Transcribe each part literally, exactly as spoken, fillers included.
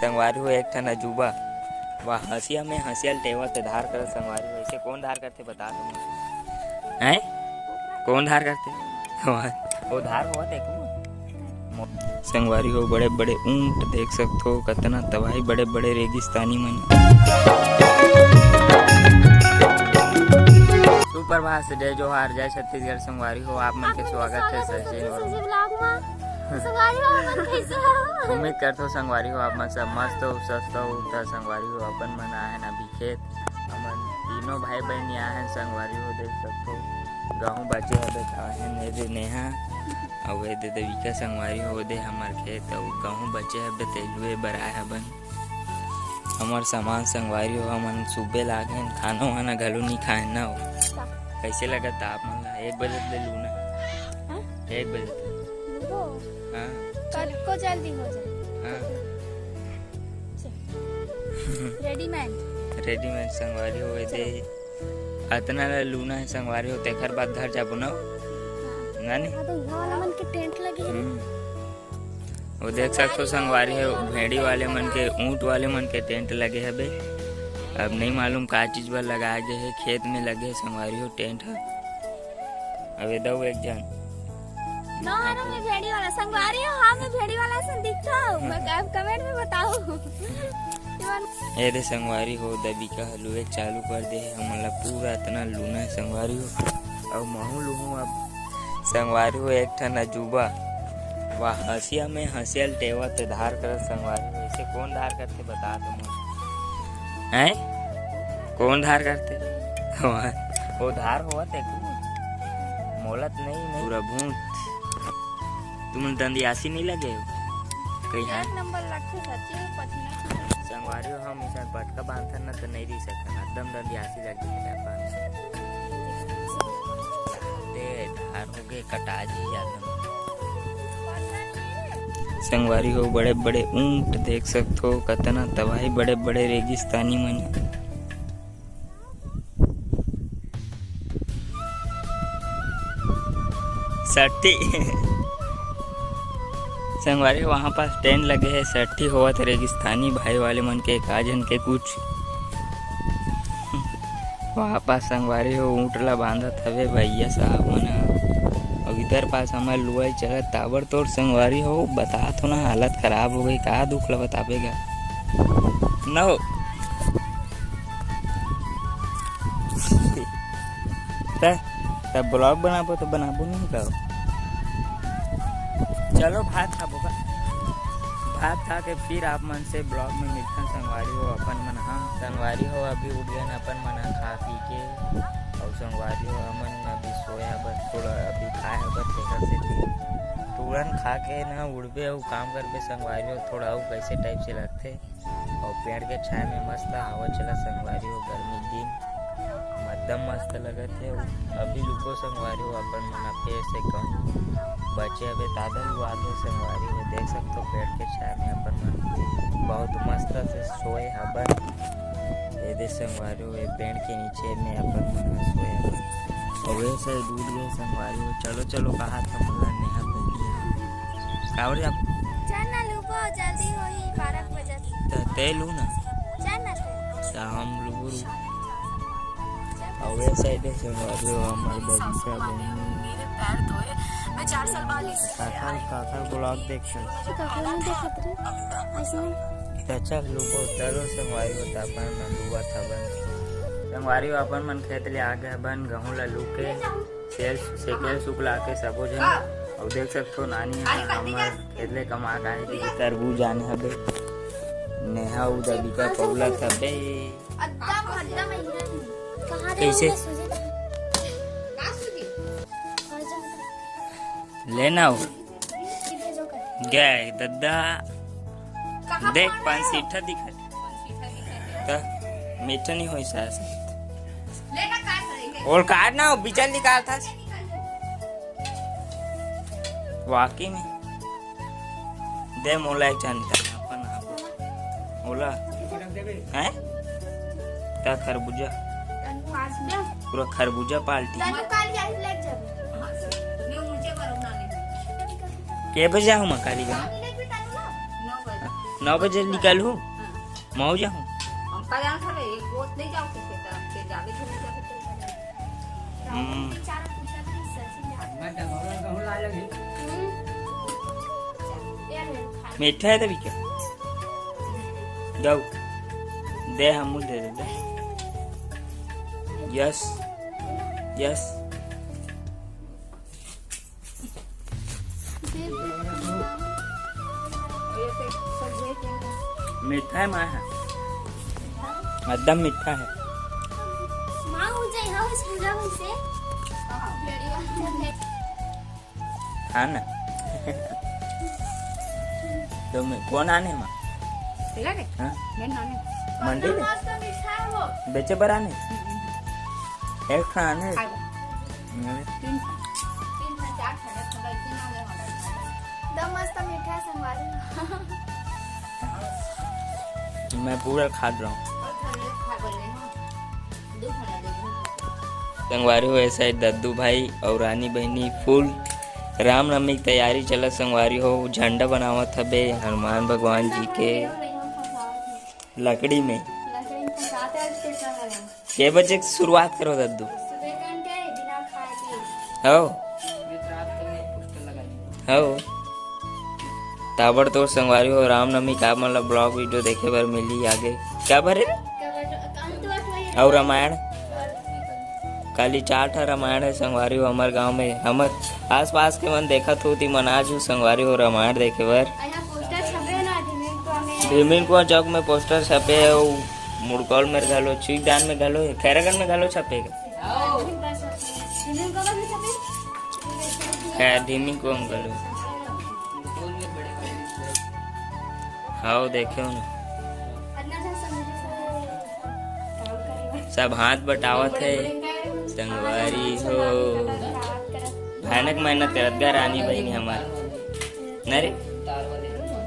संगवारी हो एक ठन अजूबा, वाह, हंसिया में हंसिया ल टेवत हे धार करत। संगवारी हो, ऐसे कौन धार करथे, बता दो। हैं? कौन धार करथे? वो धार होवत हे। संगवारी हो, बड़े बड़े ऊंट देख सकथो, कतना तबाही, बड़े बड़े रेगिस्तानी मन। सुप्रभात, जय जोहार, जय छत्तीसगढ़। संगवारी हो, आप मन के स्वागत हे सचिन और सचिन vlog में। संगवारी हो, आप मन कैसे हो? उम्मीद करथो संगवारी हो, आप मन सब मस्त हो, स्वस्थ हो। त संगवारी हो, अपन मन आए हन अभी खेत। हमन तीनों भाई बहन आए हन संगवारी हो, देख सकथो गहूं बचे हवे, खाए हन, ये दे नेहा, अउ ये दे देविका संगवारी हो, दे हमर खेत, अउ गहूं बचे हवे, तेलुए बर आए हवन। हमर सामान संगवारी हो, हमन सुबे लागे हन, खाना वाना घलो नहीं खाए ना हो। कैसे लगत आप मन ला? एक बजे ले लूना। हाँ? एक बजे। वो हाँ। कल को जल्दी हो जाए। हाँ। चल। रेडीमेड। रेडीमेड संगवारी हो, ये दे। अतना ला लूना हे संगवारी हो, तेखर बाद घर जाबो ना। हाँ। ना नी? हाँ, तो यहाँ वाला मन के टेंट लगे हे। हम्म। वो देख सकथो संगवारी हो, भेड़ी वाले मन के, ऊंट वाले मन के टेंट लगे हवे। अब नहीं मालूम का चीज बर लगाए गए हे, खेत में लगे हे संगवारी हो टेंट ह। अब ये दऊ एक जन। ना, हरो मैं भेड़ी वाला संगवारी हो, हाँ, मैं भेड़ी वाला सन दिखता हूँ। मैं अब कमेंट में बताओ। ये दे संगवारी हो, दबिका ह लुए चालू कर दे हे, हमन ला पूरा इतना लूना हे संगवारी हो। अउ महू लूहूँ अब संगवारी हो, एक ठन अजूबा, वाह, हंसिया में हंसिया ल टेवत हे धार करत संगवारी हो। ऐसे कौन धार करथे, बता दो मुझे। हैं? कौन धार करथे? वो धार होवत हे तू। मोलत नहीं, नहीं। पूरा भूत। तुमन दंदियासी नहीं लगे हो? कहीं हाथ एक नंबर लगथे सच्ची, पसीना छूटे। संगवारी हो, हम इसन पटका बांधथन ना, तो नहीं रह सकन, एकदम दंदियासी लग जाथे अपन। दे, धार हो गए, कटा जी एकदम। संगवारी हो, बड़े-बड़े ऊंट देख सकथो, कतना तबाही, बड़े-बड़े रेगिस्तानी मन। सट्ठी। संगवारी हो, वहाँ पास टेंट लगे हे, सट्ठी होवत हे रेगिस्तानी भाई वाले मन के, का जन के कुछ। वहाँ पास संगवारी हो, ऊंट ला बांधत हवे भैया साहब मन ह। अउ इधर पास हमर लुआई चलत ताबड़तोड़ संगवारी हो, बतात हो ना, हालत खराब हो गई, का दुख ला बताबे गा। न हो। त, त vlog बनाबो तो बनाबो नहीं का? चलो भात खाबो का? भात खा के फिर आप मन से vlog में मिलथन संगवारी हो अपन मन। हाँ संगवारी हो, अभी उठ गए अपन मन ह खा पी के। अउ संगवारी हो, हमन अभी सोया बस थोड़ा अभी खाए बस तेकर से तुरंत खा के ना उड़बे अउ काम करबे संगवारी हो, थोड़ा अउ कैसे टाइप से लगथे। अउ पेड़ के छाया में मस्त हवा चला संगवारी हो, गर्मी दिन एकदम मस्त लगत हे। अभी लुको संगवारी हो अपन मन, फेर से कहूँ बचे हवे तादल हुआ दे संगवारी हो, देख सकथो पेड़ के छाया में अपन मन बहुत मस्त से सोए हबन। ये दे संगवारी हो, ये पेड़ के नीचे में अपन मन ह सोए हबन। अउ ये साइड उठ गए संगवारी हो, चलो चलो कहा था मुला नेहा पहली। कावड़ जा। चल ना लूबो, जल्दी होही, बारह बजे। त ते लू ना। चल ना ते। त हम लूबो रू। अउ ये साइड से बाबू हमर बगीचा बनी। काकर, काकर ब्लॉग देख सकते। काकर नहीं देखत रे। ऐसे। त चल लूबो, चलो संगवारी हो, त अपन मन लुआ था बन। संगवारी हो, अपन मन खेत ले आ गए बन, गहूं ला लू के। सेल, सेकेल सुकला के सबो झन। अउ देख सकथो, नानी ह हमर खेत ले कमा के आए हे, तरबूज आने हबे। नेहा अउ दबिका पौला थबे। कइसे? लेना हो। गए दद्दा। देख, पान सीठा दिखा। त मीठा नहीं होई सास। और काट ना हो, बिचल निकाल था। वाकई में। दे मोला एक ठन त अपन आप। मोला। हैं? त खरबूजा। पूरा खरबूजा पार्टी। के बजे आहूं मैं काली बहन? नौ बजे निकलहूँ, हाँ। मऊ जाहूँ। हम का जानत हवे, एक गोत नहीं जाओ किसे तरफ से, जाबे तो नहीं जाबे तो। हम्म। मीठा है तभी क्या? दो। दे, हम दे दे, दे। यस। यस। मीठा है, माँ है। एकदम मीठा है। माँ हो जाए, हाँ, उस पूजा हुई से। हाँ ना। तो मैं, कौन आने माँ? तेरा रे? हाँ? मैं नाने। मंडी में? मस्त मीठा है वो। बेचे बर आने? हम्म। एक ठा आने। खाए वो। हम्म। तीन ठा। तीन ठा, चार ठा, एक ठा, तीन आने वाला है। दम मस्त मीठा है संगवारी। मैं पूरा खा रहा हूँ। और थोड़ा खा बोले ना। संगवारी हो, ऐसा है दद्दू भाई और रानी बहनी फुल रामनवमी की तैयारी चलत। संगवारी हो, झंडा बनावत हबे हनुमान भगवान जी के लकड़ी में। के बजे के शुरुआत करो दद्दू? हो। हो। ताबड़तोड़ संगवारी हो, रामनवमी का मतलब ब्लॉग वीडियो देखे बर मिली आगे। क्या भरे? और रामायण? काली चार ठा रामायण है संगवारी हो हमर गांव में, हमर आसपास के मन देखत हो ती मन आज हो संगवारी हो रामायण देखे बर। भीमिन कुआं चौक में पोस्टर छपे है, वो मुड़कौल में घलो, चुईकदान में घलो, खैरागढ़ में घलो छपेगा। खैर, भीमिन कुआं में घलो। हाव, देखे हो ना। सब हाथ बटावत है, संगवारी हो। भयानक मेहनत करत गा रानी बहिनी हमार। नरे,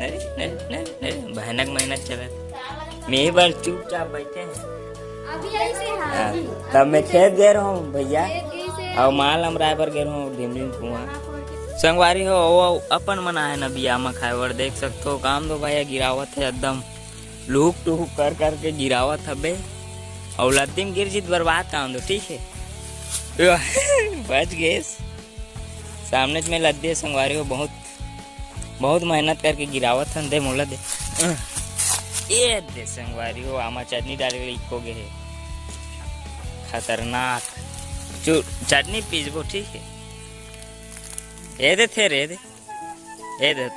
नरे, नरे, नरे, नरे, भयानक मेहनत चलत। मैं ही बस चुपचाप बैठे हैं। अभी ऐसे हाँ। हाँ, तब मैं खेत गे रहूँ भैया, खेत ऐसे और माल अमराए बर गे रहूँ ढिमलिम कुआं। संगवारी हो, वो अपन मन आए न बिया म खाए बर, देख सकत हो, काम दो भैया गिरावत है एकदम। लुहुक टुहुक कर करके गिरावत हबे, अउ लद्दी म गिर जित बर्बाद काम दो, ठीक है। बच गेस। सामने में लद्दी है संगवारी हो, बहुत, बहुत मेहनत करके गिरावत हन। दे मोला दे। ये दे संगवारी हो, आमा चटनी डाले ले इको गे है। खतरनाक। चु-, चटनी पीसबो, ठीक है। ये दे थे रे, दे। ए दे।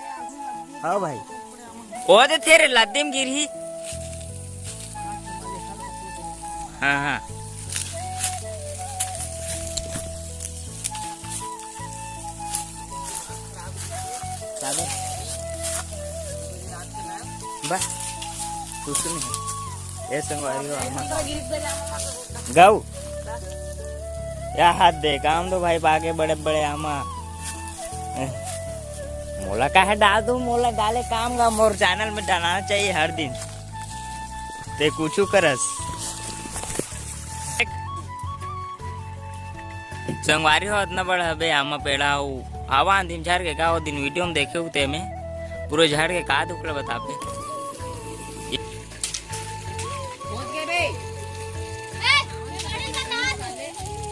हाँ भाई। ओ दे तेरे लद्दी म गिरही। हाँ, हाँ। बस, कुछ नहीं है। ये संगवारी हो, आमा। गऊ। या हाथ दे, काम दो भाई, बागे बड़े बड़े आमा। मोला काहे डाल दू, मोला डाले काम गा, मोर चैनल में डालना चाहिए हर दिन। ते कुछ करस। संगवारी हो, इतना बड़ा हबे आमा पेड़ा हो। आवा आंधी म झड़ के का, वो दिन वीडियो में देखे होते में पूरे झड़ के का दुखला बताबे।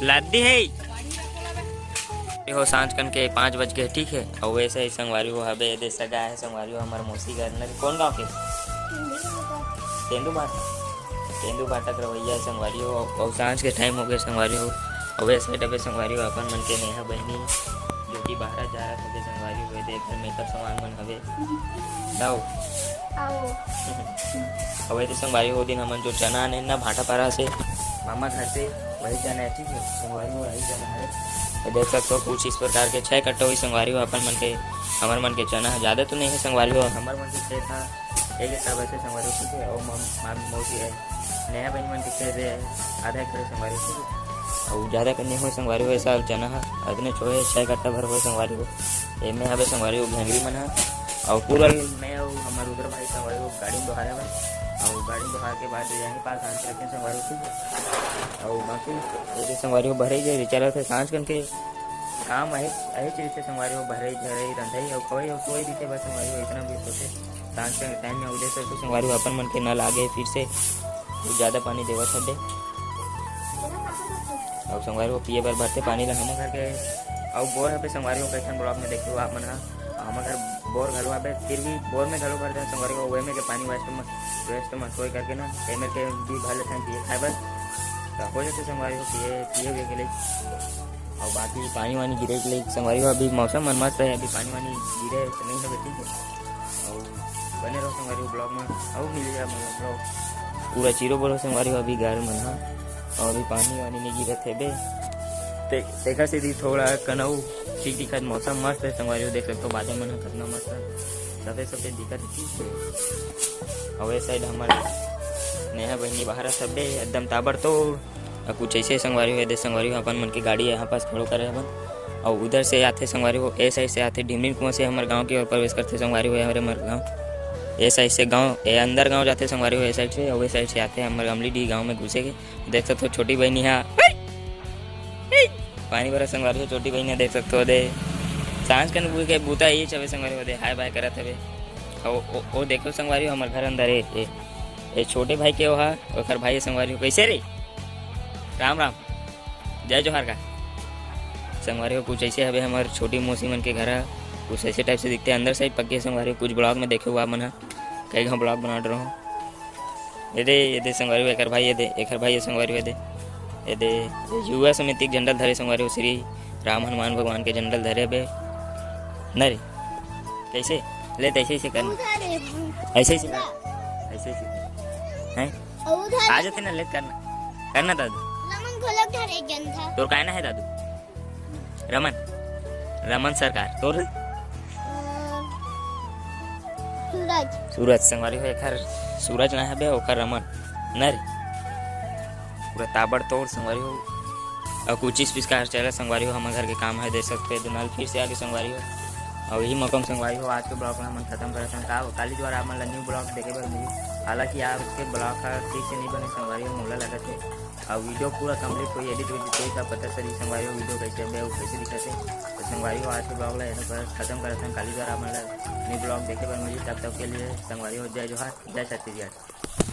लद्दी है। ये हो सांझ कन के पाँच बज गए, ठीक है। और वैसे ही संगवारी हो हबे, दे सगा है संगवारी हो हमार मौसी घर न, कौन गाँव के? तेंदू भाटा। तेंदू भाटा के रवैया संगवारी हो। और सांझ के टाइम हो गए संगवारी हो। और वैसे डबे संगवारी हो अपन मन के नेहा बहनी, जो कि बाहर जा रहा था संगवारी हो, देख कर मेकअप सामान मन हवे। दाऊ। आओ। अबे तो संगवारी हो, दिन हमन जो चना आने ना भाटा पारा से मामा घर से, वही चना है, ठीक है, संगवारी हो, वही चना है। तो देख सकते हो कुछ इस प्रकार के छह कट्टा हुई संगवारी हो अपन मन के, हमर मन के चना है, ज्यादा तो नहीं है संगवारी हो, हमर मन के खेत है एक एकड़ वैसे संगवारी हो, ठीक है, और मम-, मामी मौसी है, नया बहन मन के खेत है, आधा एकड़ संगवारी हो, ठीक है, और ज्यादा करने हो संगवारी हो, ऐसा चना है, अतने छोहे छह कट्टा भर हो संगवारी हो। एमे हवे संगवारी हो घेंगरी मन ह, अउ पूरा मैं अउ हमर रुद्र भाई संगवारी हो गाड़ी में दोहारे हवन, अउ गाड़ी में दोहार के बाद यहीं पास आन के रखें संगवारी हो, ठीक है। अउ बाकी ये संगवारी हो भरे जे चलत है सांझ कन के काम आहे, अहे चीज से संगवारी हो भरे झरे रंधई अउ खवई अउ सोई दिखे बस संगवारी हो इतना भी सोचे। सांझ के टाइम में उदे से तो संगवारी हो अपन मन के नल आगे फिर से कुछ ज्यादा पानी देवत हबे। अउ संगवारी हो पिए बर भरते पानी ला हमर घर के, अउ बोर हबे संगवारी हो, कइसन ब्लॉग में देखियो आप मन ह। हमर घर बोर घलो हबे, फिर भी बोर में घलो भरते संगवारी हो, ओए में के पानी वेस्ट मत, वेस्ट मत होए करके ना, एमे के भी भर लेते हैं पिए खाए बर, तो हो जाते संगवारी हो पिए, पिए हुए के लिए। अउ बाकी पानी वानी गिरे के लिए संगवारी हो, अभी मौसम मन मस्त है, अभी पानी वानी गिरे तो नहीं हवे, ठीक है। अउ बने रहो संगवारी हो ब्लॉग में, अउ मिल जाए मतलब ब्लॉग पूरा चीरो बोरो संगवारी हो, अभी घर मन हा, अउ अभी पानी वानी नहीं गिरत है बे, ते, तेकर से भी थोड़ा कनऊ ठीक दिखत, मौसम मस्त है संगवारी हो, देख सकते हो बादल मन हा कितना मस्त है, सफेद सफेद दिखत है, ठीक है। अउ ये साइड हमर नेहा बहिनी बाहर है, सबे एकदम ताबड़तोड़। अउ कुछ ऐसे संगवारी हो, दे संगवारी हो, अपन मन के गाड़ी यहाँ पास खड़ो करे हवन। अउ उधर से आथे संगवारी हो, ए साइड से आथे, ढिमरीन कुआं से हमर गांव के ओर प्रवेश करथे संगवारी हो, हमर गांव। ए साइड से गांव, ए अंदर गांव जाथे संगवारी हो, ए साइड से, अउ ए साइड से आथे हमर अमली डी गांव में घुसे के। देख सकथो छोटी बहिनी हा, पानी भरा संगवारी हो, छोटी बहिनी हा, देख सकथो दे। सांझ कन के बूता ही हवे संगवारी हो, दे हाय बाय करत हवे। ओ, ओ, ओ देखो संगवारी हो, हमर घर अंदर ए, ए, ए छोटे भाई के ओहा, ओकर भाई संगवारी हो, कैसे रे? राम राम, जय जोहार का। संगवारी हो, कुछ ऐसे हवे हमर छोटी मौसी मन के घर ह, कुछ ऐसे टाइप से दिखते अंदर साइड पक्के संगवारी हो, कुछ ब्लॉग में देखे हुआ मन ह, कई घाव ब्लॉग बना रहो। ये दे, ये दे संगवारी हो, एकर भाई ये दे, एकर भाई ये संगवारी हो, ये दे, ये दे, यूएस में तीक झंडा धरे संगवारी हो, श्री राम हनुमान भगवान के झंडा धरे बे। न रे, कैसे? ले तो ऐसे, ऐसे करना। उधर है। ऐसे, ऐसे कर। ऐसे, ऐसे कर। हैं? उधर आ जाते ना, ले करना। करना दादू। रमन घोलक धरे जन था। तोर काय ना है दादू? रमन। रमन सरकार। तोर? अ, सूरज। सूरज संगवारी हो, एकर सूरज ना हबे, ओकर रमन। न रे। पूरा ताबड़तोड़ संगवारी हो। अउ कुछ इस प्रकार चला संगवारी हो, हमर घर के काम है, देख सकते हो, दुनाल फिर से आगे संगवारी हो। अउ यही मौका में संगवारी हो, आज के ब्लॉग ला हमन खत्म करत हन। का काली द्वारा आप मन ला न्यू ब्लॉग देखे बर मिली, हालांकि आज के ब्लॉग ह ठीक से नहीं बने संगवारी हो, मोला लगत है। अउ वीडियो पूरा कंप्लीट होई, एडिट होई, कोई का पता चली संगवारी हो, वीडियो कैसे बे, कैसे दिखत है। तो संगवारी हो, आज के ब्लॉग ला यहाँ पर खत्म करत हन। काली द्वारा आप मन ला न्यू ब्लॉग देखे बर मिली, तब तक के लिए संगवारी हो, जय जोहार, जय छत्तीसगढ़।